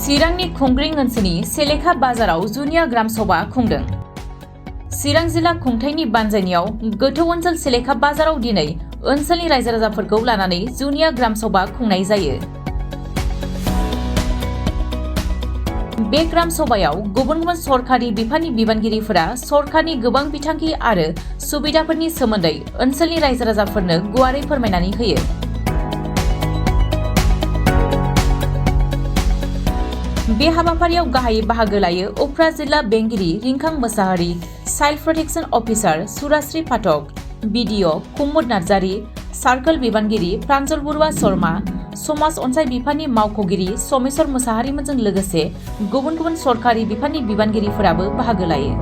चिरांनि खुंग्रिं ओनसोलनि सेलेखा बाजाराव जुनिया ग्राम सभा खुंदों। चिरां जिल्ला खुंथायनि बानजायनायाव गोथौ ओनसोल सेलेखा बाजाराव दिनै ओनसोलनि रायजो राजाफोरखौ लानानै जुनिया ग्राम सभा खुंनाय जायो। बे ग्राम सभायाव गुबुन गुबुन सरकारि बिफाननि बिबानगिरिफोरा सरकारनि गोबां बिथांखि आरो सुबिदाफोरनि सोमोन्दै ओनसोलनि रायजो राजाफोरनो गुवारै फोरमायनानै होयो। बे हाबाफारियाव गाहायै बाहागो लायो उफ्रा जिल्ला बेंगिरि रिंखां मोसाहारि, चाइल्ड प्रटेक्शन अफिसार सुराश्री पाठक, बिडिअ कुमुद नार्जारी, सार्कल बिबानगिरि प्रान्जल बरुवा शर्मा, समाज अनसाय बिफाननि मावख'गिरि समेश्वर मोसाहारिमोनजों लोगोसे गुबुन गुबुन सरकारि बिफाननि बिबानगिरिफोराबो बाहागो लायो।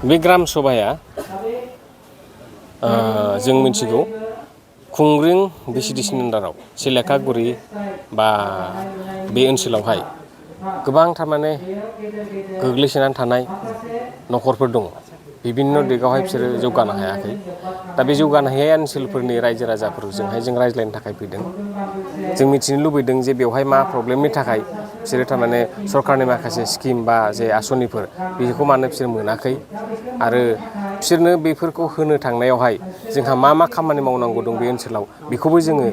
बे ग्राम सभाया जों मिथिगौ खुंग्रिं बिसिडिसिनि आन्दाराव सेलेखागुरि बा बे ओनसोलावहाय गोबां थारमाने गोग्लैसोनानै थानाय न'खरफोर दङ। बिभिन्न दिगावहाय बिसोरो जौगानो हायाखै। दा बे जौगानो हायै ओनसोलफोरनि रायजो राजाफोरजोंहाय जों रायज्लायनो थाखाय फैदों। जों मिथिनो लुबैदों जे बेवहाय मा प्रब्लेमनि थाखाय बिसोरो थारमाने सरकारनि माखासे स्किम बा जे आसनिफोर बेखौ मानो बिसोर मोनाखै आरो बिसोरनो बेफोरखौ होनो थांनायावहाय जोंहा मा मा खामानि मावनांगौ दं बे ओनसोलाव बेखौबो जोङो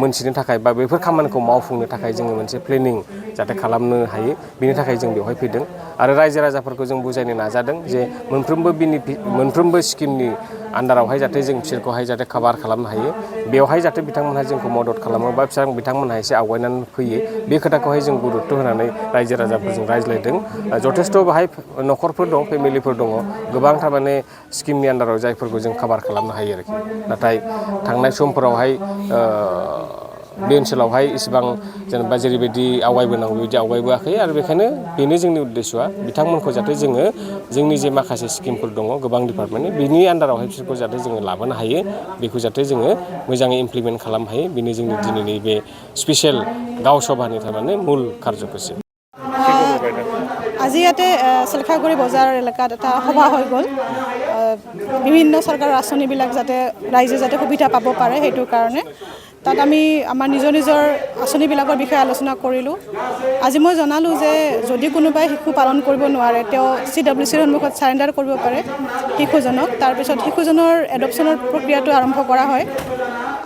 मोनथिनो थाखाय बा बेफोर खामानिखौ मावफुंनो थाखाय जोङो मोनसे प्लेनिं जाहाथे खालामनो हायो बिनि थाखाय जों बेवहाय फैदों आरो रायजो राजाफोरखौ जों बुजायनो नाजादों जे मोनफ्रोमबो स्किमनि आन्दारावहाय जाहाथे जों बिसोरखौहाय जाहाथे काभार खालामनो हायो बेवहाय जाहाथे बिथांमोनहा जोंखौ मदद खालामो बा बिथांमोनहा एसे आवगायनानै फैयो बे खोथाखौहाय जों गुरुत्त' होनानै रायजो राजाफोरजों रायज्लायदों। जथेस्थ' बाहाय न'खरफोर दं, फेमिलिफोर दङ, गोबां थारमाने स्किमनि आन्दाराव जायफोरखौ जों काभार खालामनो हायो आरोखि। नाथाय थांनाय समफोरावहाय बे ओनसोलावहाय इसिबां जेनेबा जेरैबायदि आवगायबोनांगौ बेबायदि आवगायबोआखै आरो बेखायनो बेनो जोंनि उद्देश्यआ बिथांमोनखौ जाहाथे जोङो जोंनि जे माखासे स्किमफोर दङ गोबां डिपार्टमेन्टनि बिनि आन्दारावहाय बिसोरखौ जाहाथे जोङो लाबोनो हायो बेखौ जाहाथे जोङो मोजाङै इमप्लिमेन्ट खालामनो हायो बेनो जोंनि दिनैनि बे स्पेसियेल गाव सभानि थारमाने मূल কাৰ্যসূচী। আজি ইয়াতে চেলেখাগুৰি বজাৰ এলেকাত এটা সভা হৈ গ'ল। বিভিন্ন চৰকাৰৰ আঁচনিবিলাক যাতে ৰাইজে যাতে সুবিধা পাব পাৰে সেইটোৰ কাৰণে তাত আমি আমাৰ নিজৰ আঁচনিবিলাকৰ বিষয়ে আলোচনা কৰিলোঁ। আজি মই জনালোঁ যে যদি কোনোবাই শিশু পালন কৰিব নোৱাৰে তেওঁ CWCৰ সন্মুখত চাৰেণ্ডাৰ কৰিব পাৰে শিশুজনক। তাৰপিছত শিশুজনৰ এডপশ্যনৰ প্ৰক্ৰিয়াটো আৰম্ভ কৰা হয়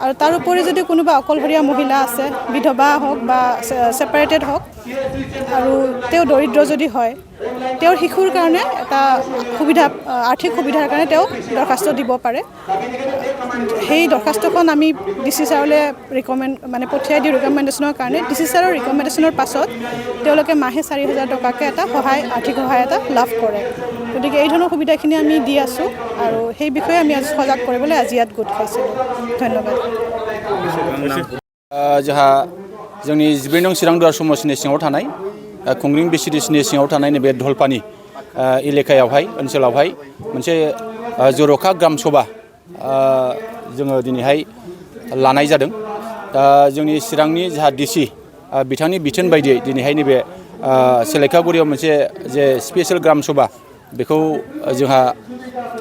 আৰু তাৰোপৰি যদি কোনোবা অকলশৰীয়া মহিলা আছে, বিধৱা হওক বা ছেপাৰেটেড হওক আৰু তেওঁ দৰিদ্ৰ যদি হয় তেওঁৰ শিশুৰ কাৰণে এটা সুবিধা আৰ্থিক সুবিধাৰ কাৰণে তেওঁ দৰখাস্ত দিব পাৰে। সেই দৰখাস্তখন আমি DC ছাৰলৈ পঠিয়াই দিওঁ ৰিকমেণ্ডেশ্যনৰ কাৰণে। DC ছাৰৰ ৰিকমেণ্ডেশ্যনৰ পাছত তেওঁলোকে মাহে 4,000 টকাকৈ এটা আৰ্থিক সহায় এটা লাভ কৰে। গতিকে এই ধৰণৰ সুবিধাখিনি আমি দি আছোঁ আৰু সেই বিষয়ে আমি আজি সজাগ কৰিবলৈ আজি ইয়াত গোট খাইছিলোঁ। ধন্যবাদ। जोंहा जोंनि 14 नं चिरां दुवार समष्टिनि सिङाव थानाय खुंग्रिं बिसिडिसिनि सिङाव थानाय नैबे धलपानि एलेकायावहाय ओनसोलावहाय मोनसे जर'खा ग्राम सभा जोङो दिनैहाय लानाय जादों। जोंनि चिरांनि जाहा DC बिथांनि बिथोन बायदियै दिनैहाय नैबे सेलेखागुरियाव मोनसे जे स्पेसियेल ग्राम सभा बेखौ जोंहा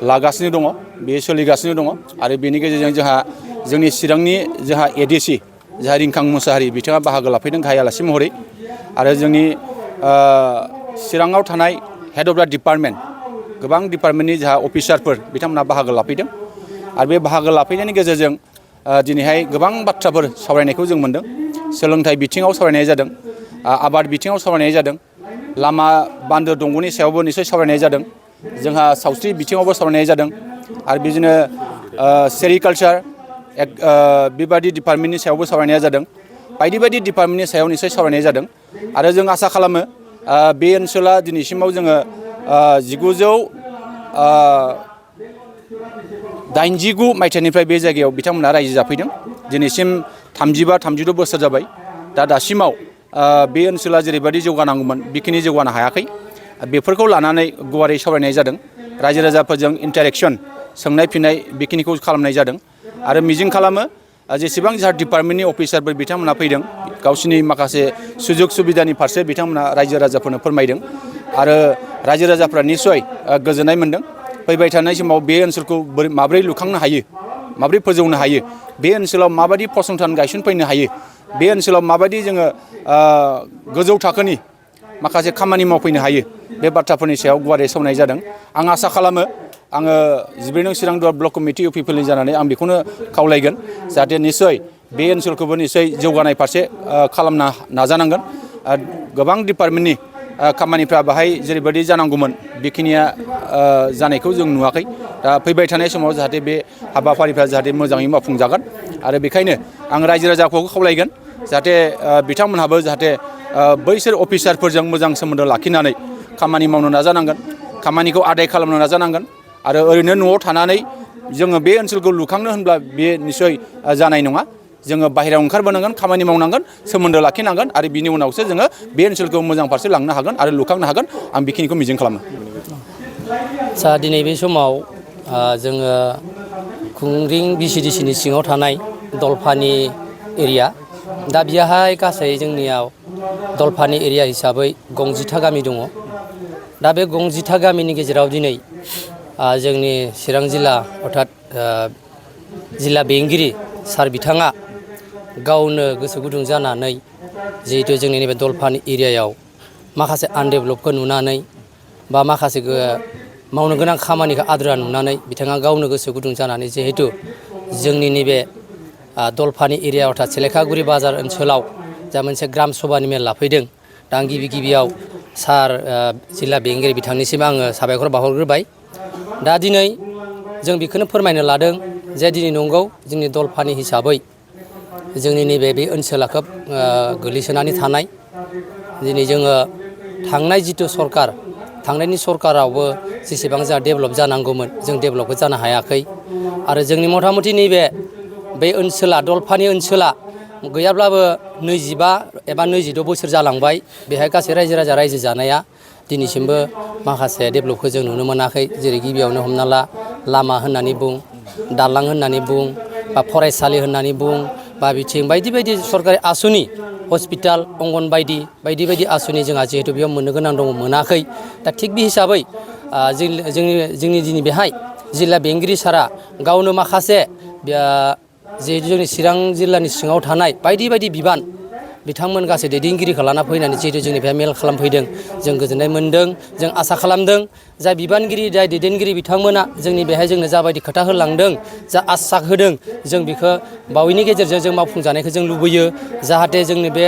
लागासिनो दङ, बे सोलिगासिनो दङ आरो बेनि गेजेरजों जोंहा जोंनि चिरांनि जोंहा ADC जाहा रिंखां मोसाहारि बिथाङा बाहागो लाफैदों गाहाय आलासि महरै आरो जोंनि चिराङाव थानाय हेड अफ दा डिपार्टमेन्ट गोबां डिपार्टमेन्टनि जाहा अफिसारफोर बिथांमोनहा बाहागो लाफैदों आरो बे बाहागो लाफैनायनि गेजेरजों दिनैहाय गोबां बाथ्राफोर सावरायनायखौ जों मोन्दों। सोलोंथाइ बिथिङाव सावरायनाय जादों, आबाद बिथिङाव सावरायनाय जादों, लामा बान्दो दंग'नि सायावबो निस्सय सावरायनाय जादों, जोंहा सावस्रि बिथिङावबो सावरायनाय जादों आरो बिदिनो सेरिकालचार बेबादि डिपार्टमेन्टनि सायावबो सावरायनाय जादों। बायदि बायदि डिपार्टमेन्टनि सायाव निस्सय सावरायनाय जादों आरो जों आसा खालामो बे ओनसोला दिनैसिमाव जोङो 1989 मायथाइनिफ्राय बे जायगायाव बिथांमोनहा रायजो जाफैदों। दिनैसिम 35-36 बोसोर जाबाय। दासिमाव बे ओनसोला जेरैबायदि जौगानांगौमोन बेखिनि जौगानो हायाखै। बेफोरखौ लानानै गुवारै सावरायनाय जादों। रायजो राजाफोरजों इन्टारेक्सन सोंनाय फिन्नाय बेखिनिखौ खालामनाय जादों आरो मिजिं खालामो जेसेबां जाहा डिपार्टमेन्टनि अफिसारफोर बिथांमोना फैदों गावसिनि माखासे सुजुग सुबिदानि फारसे बिथांमोना रायजो राजाफोरनो फोरमायदों आरो रायजो राजाफ्रा निस्सय गोजोननाय मोन्दों। फैबाय थानाय समाव बे ओनसोलखौ माबोरै लुखांनो हायो माबोरै फोजौनो हायो, बे ओनसोलाव माबायदि फसंथान गायसनफैनो हायो, बे ओनसोलाव माबायदि जोङो गोजौ थाखोनि माखासे खामानि मावफैनो हायो, बे बाथ्राफोरनि सायाव गुवारै सावरायनाय जादों। आं आसा खालामो आङो 14 नं चिरांदुवार ब्लक कमिटि इउपिपिएलनि जानानै आं बेखौनो खावलायगोन जाहाथे निस्सय बे ओनसोलखौबो निस्सय जौगानाय फारसे खालामनो नाजानांगोन। गोबां डिपार्टमेन्टनि खामानिफ्रा बाहाय जेरैबायदि जानांगौमोन बेखिनिया जानायखौ जों नुवाखै। दा फैबाय थानाय समाव जाहाथे बे हाबाफारिफ्रा जाहाथे मोजाङै मावफुंजागोन आरो बेखायनो आं रायजो राजाखौ खावलायगोन जाहाथे बिथांमोनहाबो जाहाथे बैसोर अफिसारफोरजों मोजां सोमोन्दो लाखिनानै खामानि मावनो नाजानांगोन, खामानिखौ आदाय खालामनो नाजानांगोन आरो ओरैनो न'आव थानानै जोङो बे ओनसोलखौ लुखांनो होनब्ला बे निस्सय जानाय नङा। जोङो बाहेरायाव ओंखारबोनांगोन, खामानि मावनांगोन, सोमोन्दो लाखिनांगोन आरो बिनि उनावसो जोङो बे ओनसोलखौ मोजां फारसे लांनो हागोन आरो लुखांनो हागोन। आं बेखिनिखौ मिजिं खालामो। दिनै बे समाव जोङो खुंग्रिं BCDCनि सिङाव थानाय दलफानि एरिया, दा बेहाय गासै जोंनियाव दलफानि एरिया हिसाबै 60 गामि दङ। दा बे 60 गामिनि गेजेराव दिनै जोंनि चिरां जिल्ला अर्थात जिल्ला बेंगिरि सार बिथाङा गावनो गोसो गुदुं जानानै जिहेतु जोंनि नैबे दलफानि एरियायाव माखासे आनडेभेलपखौ नुनानै बा माखासे मावनो गोनां खामानिखौ आद्रा नुनानै बिथाङा गावनो गोसो गुदुं जानानै जिहेतु जोंनि नैबे दलफानि एरिया अर्थात सेलेखागुरि बाजार ओनसोलाव जा मोनसे ग्राम सभानि मेल लाफैदों। दा आं गिबियाव सार जिल्ला बेंगिरि बिथांनिसिम आङो साबायखर बावहरग्रोबाय। दा दिनै जों बेखौनो फोरमायनो लादों जे दिनै नंगौ जोंनि दलफानि हिसाबै जोंनि नैबे बे ओनसोला खोब गोग्लैसोनानै थानाय। दिनै जोङो थांनाय जिथु सरकार, थांनायनि सरकारावबो जेसेबां जोंहा डेभेलप जानांगौमोन जों डेभेलपबो जानो हायाखै। आरो जोंनि मथा मथि नैबे बे ओनसोला दलफानि ओनसोला गैयाब्लाबो 25 एबा 26 बोसोर जालांबाय। बेहाय गासै रायजो राजा रायजो जानाया दिनैसिमबो माखासे डेभेलपखौ जों नुनो मोनाखै। जेरै गिबियावनो हमना ला लामा होननानै बुं, दालां होननानै बुं, बा फरायसालि होननानै बुं, बा बिथिं बायदि बायदि सरकारि आसनि हस्पिटाल, अंगनबादि बायदि बायदि आसनि जोंहा जिहेतु बेयाव मोननो गोनां दङ मोनाखै। दा थिग बे हिसाबै जोंनि दिनै बेहाय जिल्ला बेंगिरि सारा गावनो माखासे जिहेतु जोंनि चिरां जिल्लानि सिङाव थानाय बायदि बायदि बिबान बिथांमोन गासै दैदेनगिरिखौ लाना फैनानै जिहेतु जोंनि बेहाय मेल खालामफैदों। जों गोजोननाय मोनदों। जों आसा खालामदों जाय बिबानगिरि, जाय दैदेनगिरि बिथांमोना जोंनि बेहाय जोंनो जाबायदि खोथा होलांदों, जा आश्वास होदों, जों बेखौ बावैनि गेजेरजों जों मावफुंजानायखौ जों लुबैयो। जाहाथे जोंनि बे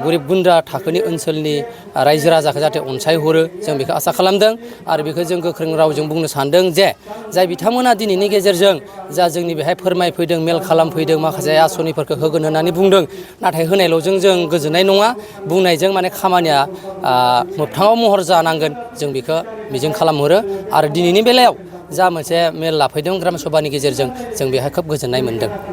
गोरिब गुन्द्रा थाखोनि ओनसोलनि रायजो राजाखौ जाहाथे अनसायहरो, जों बेखौ आसा खालामदों। आरो बेखौ जों गोख्रों रावजों बुंनो सानदों जे जाय बिथांमोना दिनैनि गेजेरजों जा जोंनि बेहाय फोरमायफैदों, मेल खालामफैदों, माखासे आसनिफोरखौ होगोन होननानै बुंदों, नाथाय होनायल'जों जों गोजोननाय नङा। बुंनायजों माने खामानिया मोगथाङाव महर जानांगोन, जों बेखौ मिजिं खालामहरो। आरो दिनैनि बेलायाव जा मोनसे मेल लाफैदों ग्राम सभानि गेजेरजों, जों बेहाय खोब गोजोननाय मोनदों।